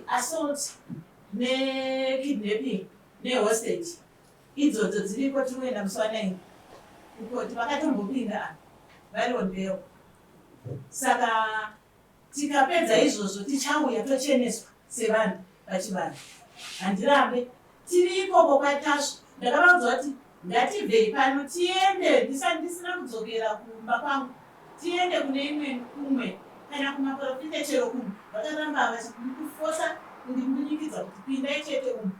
E: assault nekidnapping nehostage idzodzo dziriko. Tinoenda musi wa9 kukoti, vakatombopinda apa vari on bail. Saka tikapedza izvozvo tichauya tocheneswa sevanhu pachivanhu. Handirambe tiri ikoko kwaTasvu. Ndakavaudza kuti ngatibvei pano tiende, ndisina kudzokera kumba kwangu, tiende kune imwe kumwe kana kumaprofita chero kumwe. Vakaramba vachikufosa kundimbunyikidza kuti pindai chete umu.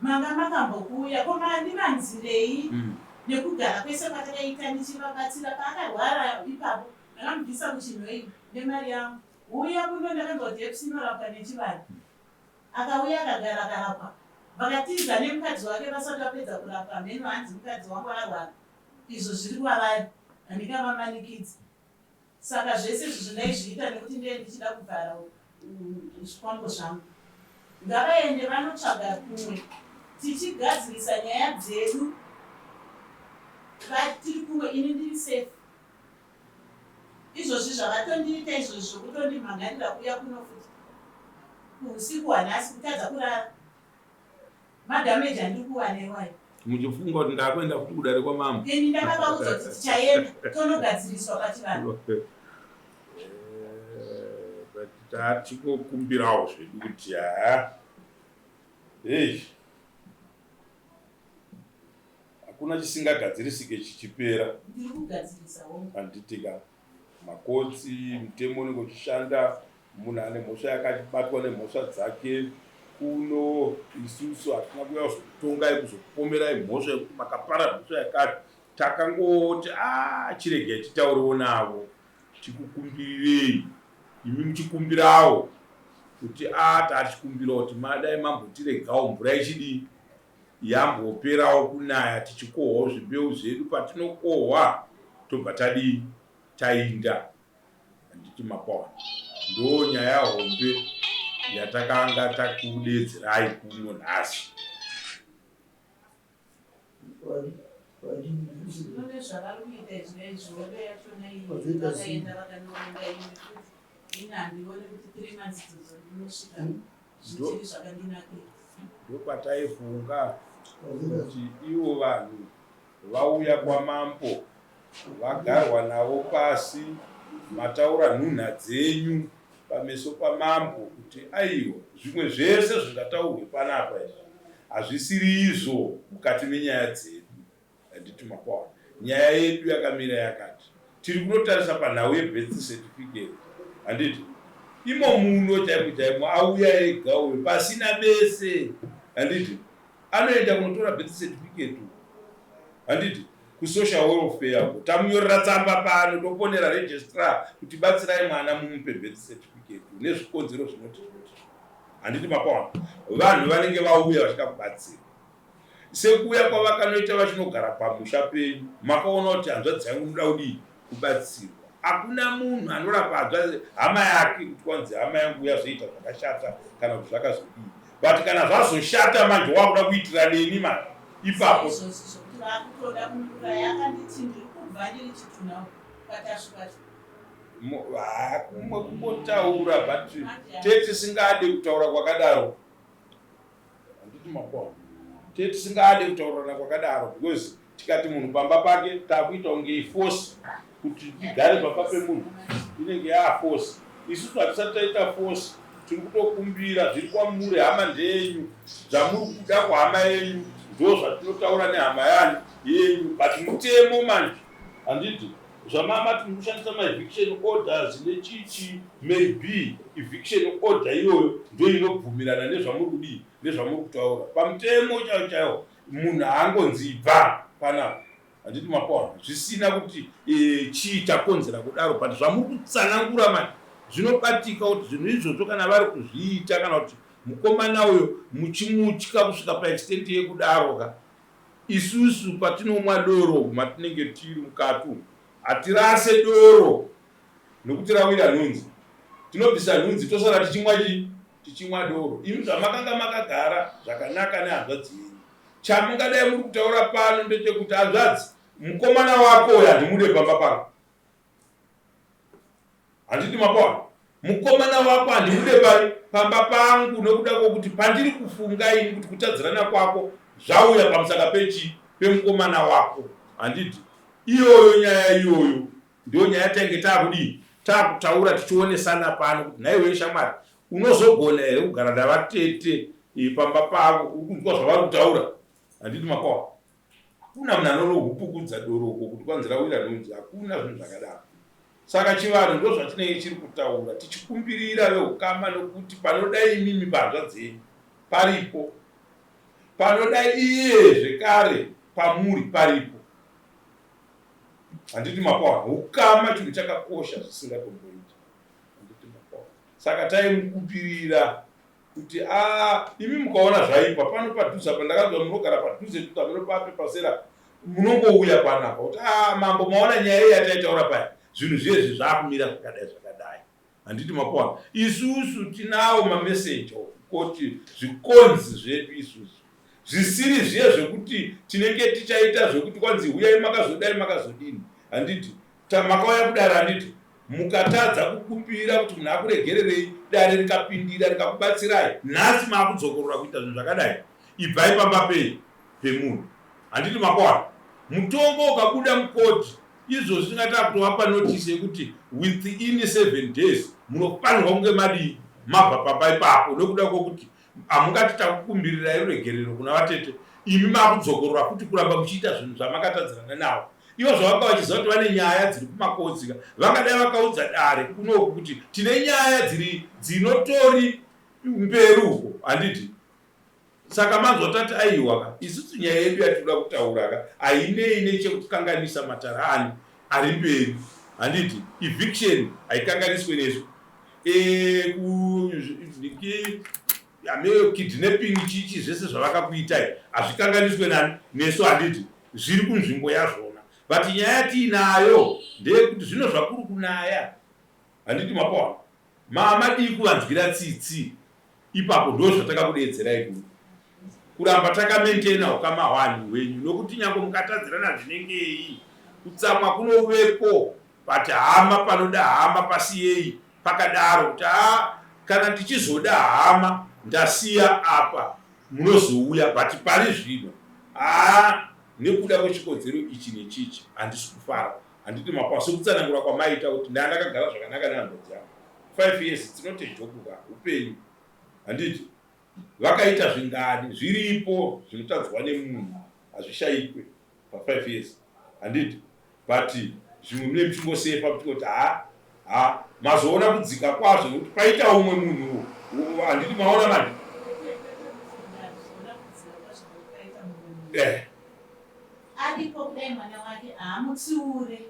E: Manga makambokuuya ko mandivanzirei nekugara kwese kwatakaita ndichivabatsira paakarwara ipapo? Ndakamubvisa kuChinhoyi nemari yangu. Uya kuno, ndakanzwa kuti herpes inorapwa nechivanhu. Akauya akagara akarapwa. Vakatiza nemukadzi wake vasati vapedza kurapwa. Mheno, hanzi mukadzi wangu arwara. Izvo zviri kwavari, handingavamanikidzi. Saka zvese izvi zvindaizviita nekuti ndee ndichida kuvhara zvikwambo zvangu. Ngavaende vanotsvaga kumwe tichigadzirisa nyaya dzedu tiri kumwe, ini ndiri safe. Izvozvi zvavatondiita izvozvi zvokutondimhangarira kuuya kuno futi usiku hwanhasi, kutadza kurara, madamage andiri kuwana iwayo.
B: Muchifunga kuti ndakuenda futi kudare kwamambo?
E: Ini ndakavaudza kuti tichaenda tonogadziriswa pachivanhu.
B: But tatikokumbirawo zvedu kuti haa, hei, hakuna chisingagadzirisike chichipera.
E: Ndiri kugadzirisa hongu.
B: Handitika makotsi, mutemo unenge uchishanda. Munhu ane mhosva yakabatwa nemhosva dzake. Kuno isusu hatina kuuya kuzokutongai, kuzokupomerai mhosva yekuti makapara mhosva yakati. Takangoti a chiregai titaurewo navo, tikukumbirirei imi muchikumbirawo kuti a tachikumbirawo kuti madai mambotiregawo mvura ichidii yamboperawo kunaya, tichikohwawo zvimbeu zvedu. Patinokohwa tobva tadii, tainda. Handiti mapaona? Ndo nyaya hombe yatakanga takudeedzerai kuno nhasi.
E: None zvavari kuita izvi, izvove yachona iyi, vakaenda vakanoronga imwe futi. Ini handioni kuti 3 months idzodzo ndinosvika zvichiri zvakandinakira.
B: Ndopataifunga kuti ivo vanhu vauya kwamambo, vagarwa navo pasi, mataura nhunha dzenyu pameso pamambo kuti aiwa, zvimwe zvese zvingataurwe panapa izvi hazvisiri izvo mukati menyaya dzedu. Handiti makwaona? Nyaya yedu yakamira yakati tiri kunotarisa panhau yebirth certificate, handiti? Imo muno chaimo chaimo auya ega uyo pasina bese, handiti? Anoenda kunotora birth certificate, handiti, kusocial welfare uko. Tamunyorera tsamba pano, toponera registrar kuti batsirai mwana mumupe birth certificate nezvikonzero zvinoti zvinoti, handiti makwaona? Vanhu vanenge vauya vachida kubatsira sekuuya kwavakanoita vachinogara pamusha penyu, makaona kuti hanzvadzi yangu inoda kudii, kubatsirwa. Hakuna munhu anorapa hanzvadzi hama yake kuti kwanzi hama yangu yazoita zvakashata kana kuti zvakazodii, but kana zvazoshata manje wakuda kuitira neni manje ipapo.
E: Izvozvi zvokuti vakutoda kundiuraya, akanditi ndiri kubva ndiri chitunha kwaTasvu kwacho.
B: Kumwe kungotaura, but tetisingade kutaura kwakadaro, handiti makwaona? Tetisingade kutaurirana kwakadaro because tikati munhu pamba pake, takuita kunge iforce kuti tigare pamba pemunhu. Inenge yaaforce. Isusu hatisati taita force, tiri kutokumbira zviri kwamuri. Hama ndeyenyu, zvamuri kuda kuhama yenyu ndo zvatinotaura nehama yani yenyu. But mutemo manje, handiti zvamamati muri kushandisa maeviction orders nechichi, maybe eviction order iyoyo ndo inobvumirana nezvamuri kudii, nezvamuri kutaura. Pamutemo chaiwo chaiwo munhu haangonzi ibva panapa, handiti makwaona, zvisina kuti chii chakonzera kudaro. But zvamuri kutsanangura manje zvinobatika kuti zvinhu izvozvo kana vari kuzviita, kana kuti mukomana uyo muchimutya kusvika paextent yekudaro ka. Isusu patinomwa doro matinenge tiri mukati umu, hatirase doro nokuti rawira nhunzi. Tinobvisa nhunzi, tosara tichimwa chii, tichimwa doro. Imi zvamakanga makagara zvakanaka nehanzvadzi yenyu, chamungadai muri kutaura pano ndechekuti hanzvadzi Mukomana wako uyo handimude pamba pangu. Handiti mapaona? Mukomana wako handimude pai pamba pangu nekuda kwokuti pandiri kufunga ini kuti kutadzirana kwako zvauya pamusaka pechi pemukomana wako. Handiti iyoyo nyaya iyoyo ndiyo nyaya tainge taakudii taakutaura tichionesana pano kuti nhaiwe shamwari unozogona here kugara navatete eh, pamba pavo uri kunzwa zvavari kutaura handiti mapawa Hakuna munhu anonohupukudza doro uko kuti kwanzi rawira nhunzi, hakuna zvinhu zvakadaro. Saka chivanhu ndozvatinenge chiri kutaura tichikumbirira veukama nokuti panoda imimi pahanzvadzi yenyu paripo, panoda iye zvekare pamuri paripo. Handiti mapaona ukama chinhu chakakosha zvisingatomboiti. Handiti mapaona. Saka taimukumbirira kuti a imi mukaona zvaipa pano padhuze apa ndakanzwa munogara padhuze tuta muno papi pasera munongouya panapa kuti a mambo maona nyaya iyi yataitaura paya zvinhu zviyezvi zvakumira zvakadai zvakadai handiti mapoa isusu tinawo mameseji koti zvikonzi zvedu isusu zvisiri zviye zvekuti tinenge tichaita zvekuti kwanzi huyai makazodai makazodini handiti Makauya kudare handiti? Mukatadza kukumbira kuti munhu akuregererei, dare rikapindira rikakubatsirai, nhasi maakudzokorora kuita zvinhu zvakadai? Ibvai pamba pei pemunhu. Handiti makwana? Mutongo ukabuda mukoti izvozvi tinga takutovapa notice yekuti within 7 days munofanirwa kunge madii mabva pamba ipapo nekuda kwokuti Hamungati takukumbirirai ruregerero kuna vatete imi makudzokorora futi kuramba muchiita zvinhu zvamakatadzirana navo. Ivo zvavanga vachiziva kuti vane nyaya dziri kumakodzi ka vangadai vakaudza dare kunoku kuti tine nyaya dziri dzinotori mberi uko handiti? Saka manzwa tati aiwa ka isusu nyaya yedu yatinoda kutaura ka hainei nechekukanganisa matare ani ari mberi handiti? Eviction haikanganiswe nesu. Eh, kidnapping chichi zvese zvavakakuitai hazvikanganiswe nani nesu handiti zviri kunzvimbo yazvona but nyaya yatiinayo ndeyekuti zvino zvakuri kunaya handiti mapaona mamadii kuvanzwira tsitsi Ipapo ndozvatakakudeedzerai kuno kuramba takamaintainer ukama hwanhu hwenyu nokuti nyange mukatadzirana zvinengei kutsamwa kunoveko but hama panoda hama pasiyei pakadaro kuti haa kana ndichizoda hama ndasiya apa munozouya but pari zvino haa nekuda kwechikodzero ichi nechichi handisi kufara handiti makwa sekutsanangura kwamaita kuti ndandakagara zvakanaka nehanzvadzi yangu 5 years it's not a joke ka upenyu handiti vakaita zvingani zviripo zvinotadzwa nemunhu hazvishaikwe pa 5 years handiti but zvimwe mune muchingosefa muchingoti ha ha mazoona kudzika kwazvo nekuti paita umwe munhu handiti maona manje
E: eh. Aripo kudai mwana wake haamutsiure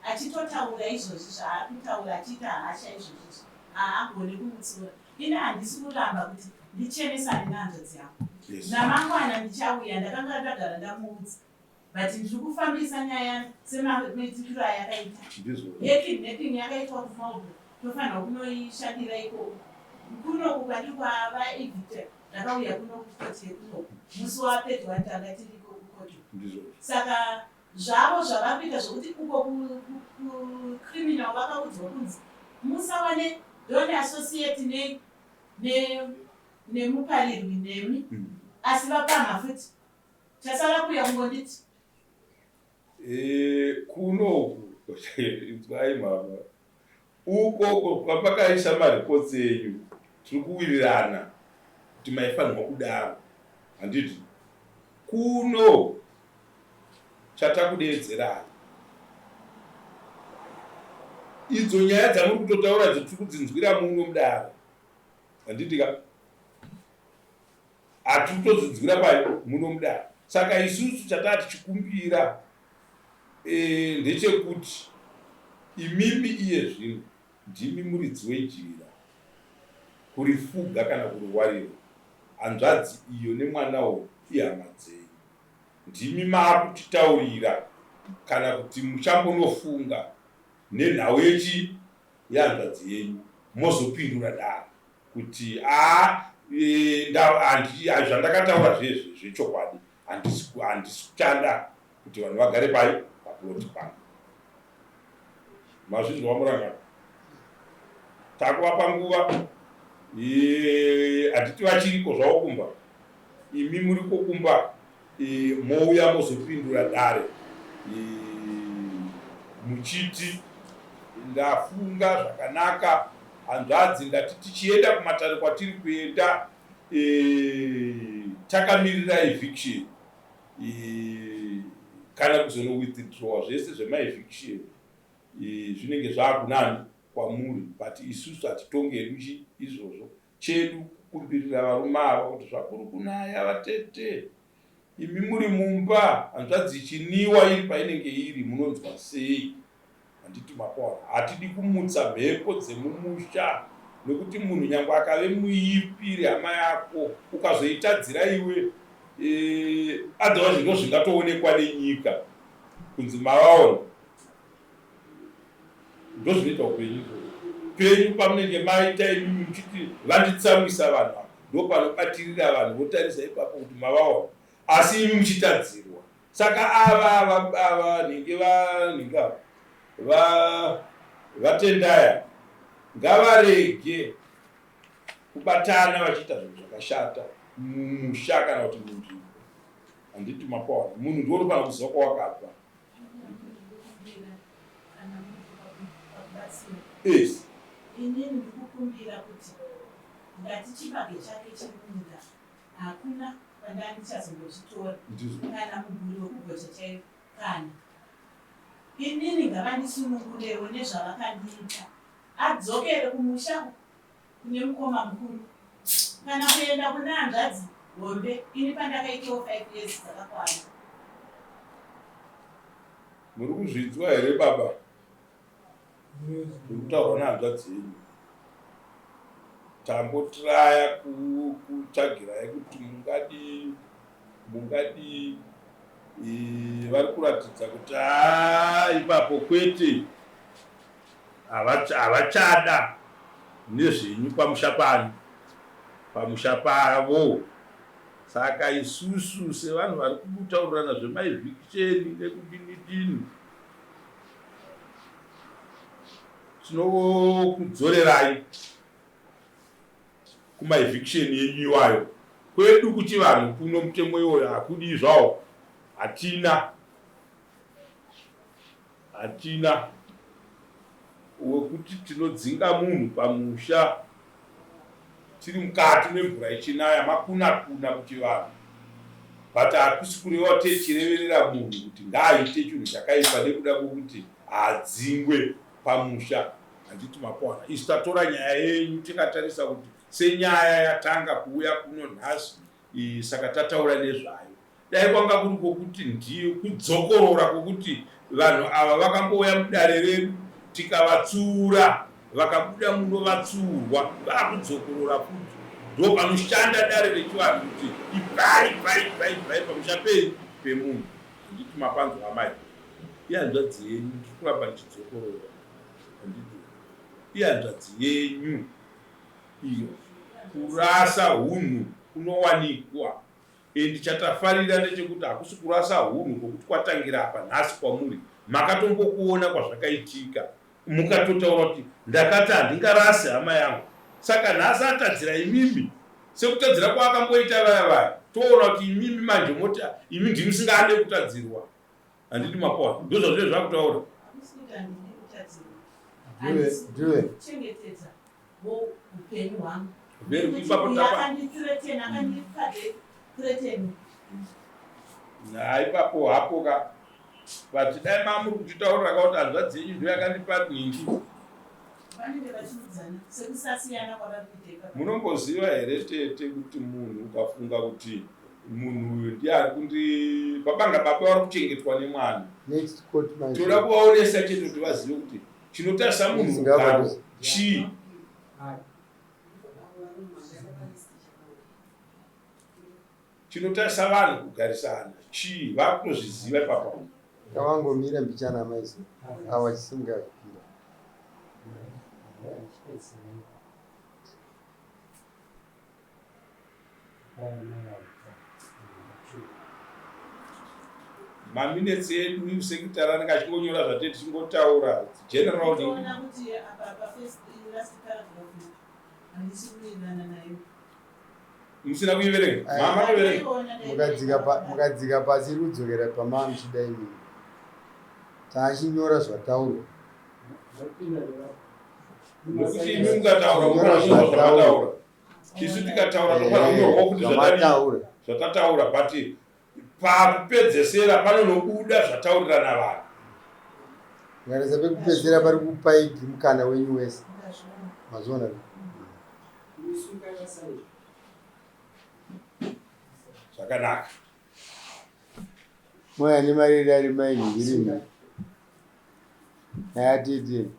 E: achitotaura izvozvi zvaari kutaura achiita hasha izvozvizvi haagone kumutsiura ini handisi kuramba kuti ndichenesane nehanzvadzi yangu yes. Namangwana ndichauya ndakanga ndagara ndamuudza but ndiri kufambisa nyaya semaitikiro ayakaita yekidnapping yakaitwa kumaubro tofanirwa kunoishandira ikoko kunoku kwandiri kwavaevictor ndakauya kuno kukoti yekunoku musi wapedwa tanga tiriko kukoti saka Zvavo zvavari kuita zvekuti uko kucriminal vakaudzwa kunzi musawane don't associate ne ne nemuparirwi nemi mm. Asi vapamha futi chasara kuya kungonditi
B: eh, kunoku inzwai mama Ukoko kwamakaisa mareports enyu tiri kuwirirana kuti maifanirwa kudaro handiti? Kuno chatakudeedzerai idzo nyaya dzamuri kutotaura idzo tiri kudzinzwira muno mudare handiti ka? Hatiri kutodzinzwira pai muno mudare saka isusu chataa tichikumbira E, ndechekuti imimi iye zvino ndimi muridzi wejira kurifuga kana kuriwarira. Hanzvadzi iyo nemwana uyu ihama dzenyu. Ndimi maakutitaurira kana kuti muchambonofunga nenhau yechi yehanzvadzi yenyu mozopindura dare kuti a e, zvandakataura zvezve zvechokwadi handisi kuchada. kuti vanhu vagare pai paploti pano. Mazvinzwa murangano? Takuvapa nguva, hatiti vachiriko zvavo kumba, imi muriko kumba, mouya mozopindura dare muchiti ndafunga zvakanaka hanzvadzi, ndati tichienda kumatare kwatiri kuenda takamirira eviction kana kuzono withdrawa zvese zvemaeviction zvinenge zvaakunani kwamuri, but isusu hatitonge hedu chi izvozvo. Chedu kukumbirira varume ava kuti zvakuri kunaya vatete, imi muri mumba hanzvadzi ichiniwa iri painenge iri munonzwa sei? Handiti mapona, hatidi kumutsa mhepo dzemumusha nekuti munhu nyangwe akave muipiri hama yako ukazoitadzira iwe otherwise ndo zvingatoonekwa nenyika kunzi mavaona. Ndozvinoita upenyu izvozvo. Penyu pamunenge maita imimi muchiti vanditsamwisa vanhu ava, ndopanobatirira vanhu votarisa ipapo kuti mavaona, asi imi muchitadzirwa. Saka ava ava ava nhingi va nhingi ava va vatendaya ngavarege kubatana vachiita zvinhu zvakashata mumusha kana kuti munzvimbo. Handiti mapaona, munhu ndiwo unofanira kuziva kwawakabva.
E: Yes. Inini ndikukumbira kuti ndati chibage chake chiri kumunda hakuna kwandandichazombochitora kana muguri wekugocha chaivo kana inini ngavandisunungurewo nezvavakandiita adzokere kumusha kune mukoma mukuru kana kuenda kuna hanzvadzi hombe ini pandakaitawo 5 years dzakakwana.
B: Muri kuzvinzwa here baba? Zviri kutaurwa nehanzvadzi yenyu. Tambotraya kutsvagirai kuti mungadii mungadii vari kuratidza kuti haa ipapo kwete havachada nezvenyu pamusha pano pamusha pavo. Saka isusu sevanhu vari kutaurirana zvemaevhikisheni nekudini dini tinokudzorerai kumaeviction yenyu iwayo. Kwedu kuchivanhu kuno mutemo iwoyo hakudii zvawo, hatina hatina wekuti tinodzinga munhu pamusha tiri mukati memvura ichinaya makuna kuna kuchivanhu, but hakusi kureva techireverera munhu kuti ngaaite chinhu chakaipa nekuda kwekuti haadzingwe pamusha. Handiti mapaona, isu tatora nyaya yenyu tikatarisa kuti senyaya yatanga kuuya kuno nhasi, saka tataura nezvayo. Dai kwanga kuri kwokuti ndiyo kudzokorora kwokuti vanhu ava vakambouya mudare redu tikavatsiura vakabuda muno vatsiurwa vakudzokorora futi, ndopanoshanda dare rechivanhu kuti ibvai ibvai ibvai ibvai pamusha pei pemunhu. Handiti mapanzwa amai, ihanzvadzi yenyu ndiri kuramba ndichidzokorora, handiti ihanzvadzi yenyu iyo. Kurasa hunhu kunowanikwa And chatafarira ndechekuti hakusi kurasa hunhu kwokuti kwatangira apa nhasi kwamuri makatombokuona kwazvakaitika mukatotaura kuti ndakati handingarasi hama yangu saka nhasi atadzira imimi sekutadzira kwaakamboita vaya vaya toona kuti imimi manje moti imi ndimi musingade kutadzirwa handiti mapoa ndozvazvine zvakutaura.
E: Chengetedza upenyu hwangu. Very good. Ipapo tapa. Akandithreaten, akandipa threaten.
B: Na ipapo hapo ka. But dai mamuri kutitaurira ka kuti hanzvadzi yenyu ndiyo yakandipa nhingi.
E: Vanenge vachiudzana sekusasiyana kwavari kuita ipapo.
B: Munomboziva here tete kuti munhu ukafunga kuti munhu uyu ndiye ari kundi babanga baba vari kuchengetwa nemwana.
F: Next court
B: my. Toda kuvaonesa chete kuti vazive kuti chinotarisa munhu rugaro chii. Chinotarisa vanhu kugarisana chii vakutozviziva ipapa.
F: Ngavangomira mbichana amai ava chisingapira.
B: Maminutes edu secretary anenge achingonyora zvatee tichingotaura general.
E: Toona kuti apa pa first last paragraph handisi kuwirirana nayo.
B: Musina kuiverenga? Mama kuverenga.
F: Mukadzika mukadzika pasi iri kudzokera pamaa muchida imini. Taachinyora zvataurwa.
B: Nokuti imi mukataura munofanira zvamataura. Isu tikataura tofanira kunyorwa kuti
F: zvamataura.
B: Zvatataura but pakupedzesera panonobuda zvataurirana vanhu.
F: Mukaresa pekupedzera pari kupai mukana wenyu wese. Mazviona?
B: Zvakanaka.
F: Moya nemariri ari maingirini. Ayatiti.